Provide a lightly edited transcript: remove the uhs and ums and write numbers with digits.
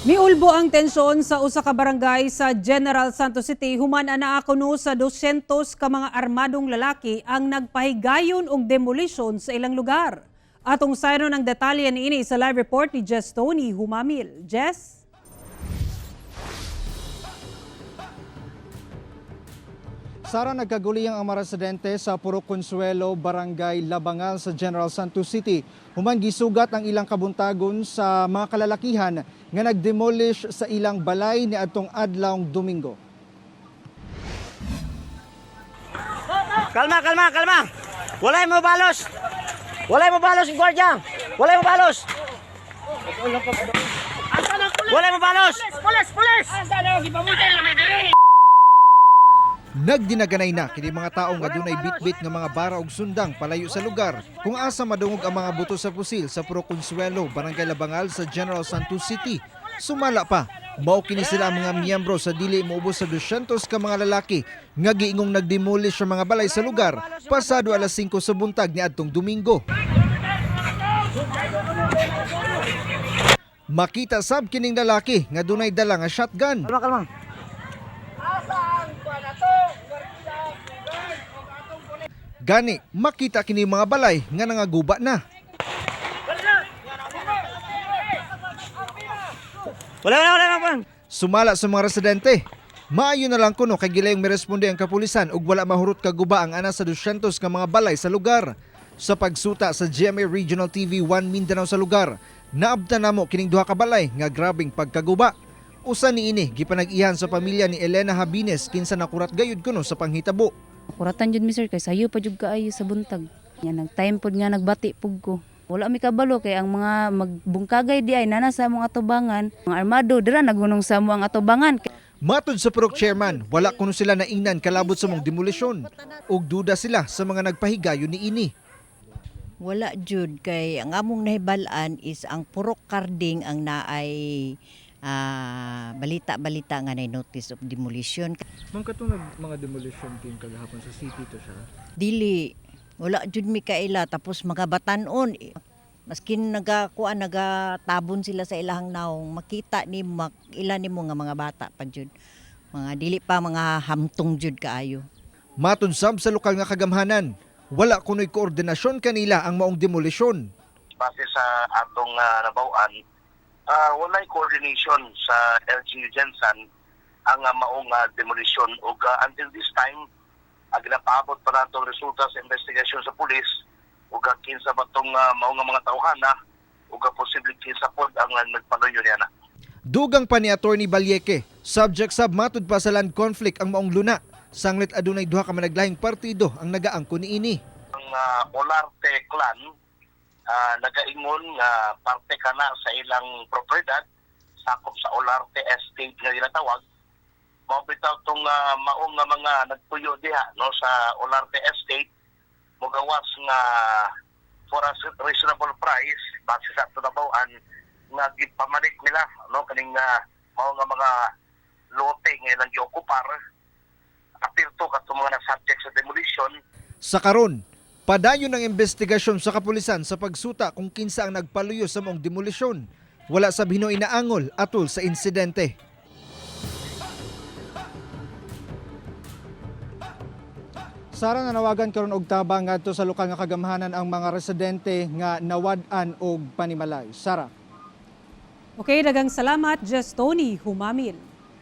Miulbo ang tensyon sa usa ka barangay sa General Santos City human anaa kuno sa 200 ka mga armadong lalaki ang nagpahigayon og demolition sa ilang lugar. Atong sayron ang detalye niini sa live report ni Jess Tony Humamil. Jess? Sara, nagkaguliyang ang mga residente sa Purok Consuelo, Barangay Labangal sa General Santos City. Human gisugat ang ilang kabuntagon sa mga kalalakihan nga nagdemolish sa ilang balay niadtong adlawng Domingo. Kalma, kalma, kalma. Walay mo balos. Walay mo balos, gwardiya. Walay mo balos. Walay mo balos. Nagdinaganay na kini mga tawo nga dunay bitbit nga mga bara og sundang palayo sa lugar kung asa madungog ang mga buto sa pusil sa Purok Consuelo, Barangay Labangal sa General Santos City. Sumala pa, mao kini sila ang mga miyembro sa dili moubos sa 200 ka mga lalaki nga giingong nagdemolish sa mga balay sa lugar pasado alas 5 sa buntag niadtong Domingo. Makita sab kining lalaki nga dunay dala nga shotgun. Kalma, kalma. Gani, makita kini mga balay nga nangaguba na. Wala, wala, wala, wala. Sumala sa mga residente. Maayo na lang kuno kay gilayong miresponde ang kapulisan ug wala mahurot kaguba ang ana sa 200 ka mga balay sa lugar. Sa pagsuta sa GMA Regional TV 1 Mindanao sa lugar, naabtan namo kining duha ka balay nga grabeng pagkaguba. Usa niini gipanag-ihan sa pamilya ni Elena Habines kinsa nakurat gayud kuno sa panghitabo. Kuratan jud mi, sir, kay sayo pa jud kaayo sa buntag. Nya nag time pod nga nagbati pug ko. Wala mi kabalo kay ang mga magbungkagay di ay nana sa among atubangan. Mga armado dira nagunong sa amo ang atubangan. Matod sa Purok chairman, wala kuno sila naingnan kalabot sa mong demolisyon ug duda sila sa mga nagpahigayon niini. Wala jud, kay ang among nahibal-an is ang Purok Karding ang naay balita-balita nga nay notice of demolition. Ma'am, katong mga demolition team kagahapon sa city to siya. Dili, wala jud mi kaila, tapos mga batanon, maskin nagakuan, nagatabon sila sa ilahang naong, makita ni mak, ila nimo nga mga bata pa jud. Mga dili pa mga hamtong jud kaayo. Matod sab sa lokal nga kagamhanan, wala kuno'y koordinasyon kanila ang maong demolisyon. Base sa atong nabaw-an, walay coordination sa LGU GenSan ang maong demolition ug until this time ginapaabot pa nato ang resulta sa investigasyon sa pulis ug kinsa ba tong maong nga mga tawhana ug posible kinsa pod ang nagpaluyo niya na. Dugang pa ni Attorney Balyeke, subject sab matud pa sa land conflict ang maong luna. Sanglit adunay duha ka managlahing partido ang nagaangko niini. Ang Olarte clan nagaingon nga parte kana sa ilang propriedad, sakop sa Olarte Estate nga ginatawag. Mao bitaw tong maong nga mga nagpuyo diha, no, sa Olarte Estate, mogawas nga for a reasonable price, base sa ato nabaw-an, nga gipamanik nila, no, kaning mao nga mga lote nga ilang giokupar, apil to katong mga na-subject sa demolition. Sa karon, padayon ang investigasyon sa kapulisan sa pagsuta kung kinsa ang nagpaluyo sa maong demolisyon. Wala sab hinoy naangol atol sa insidente. Sara, nanawagan karon og tabang ngadto sa lokal nga kagamhanan ang mga residente nga nawad-an og panimalay. Sara. Okay, dagang salamat, Jess Tony Humamil.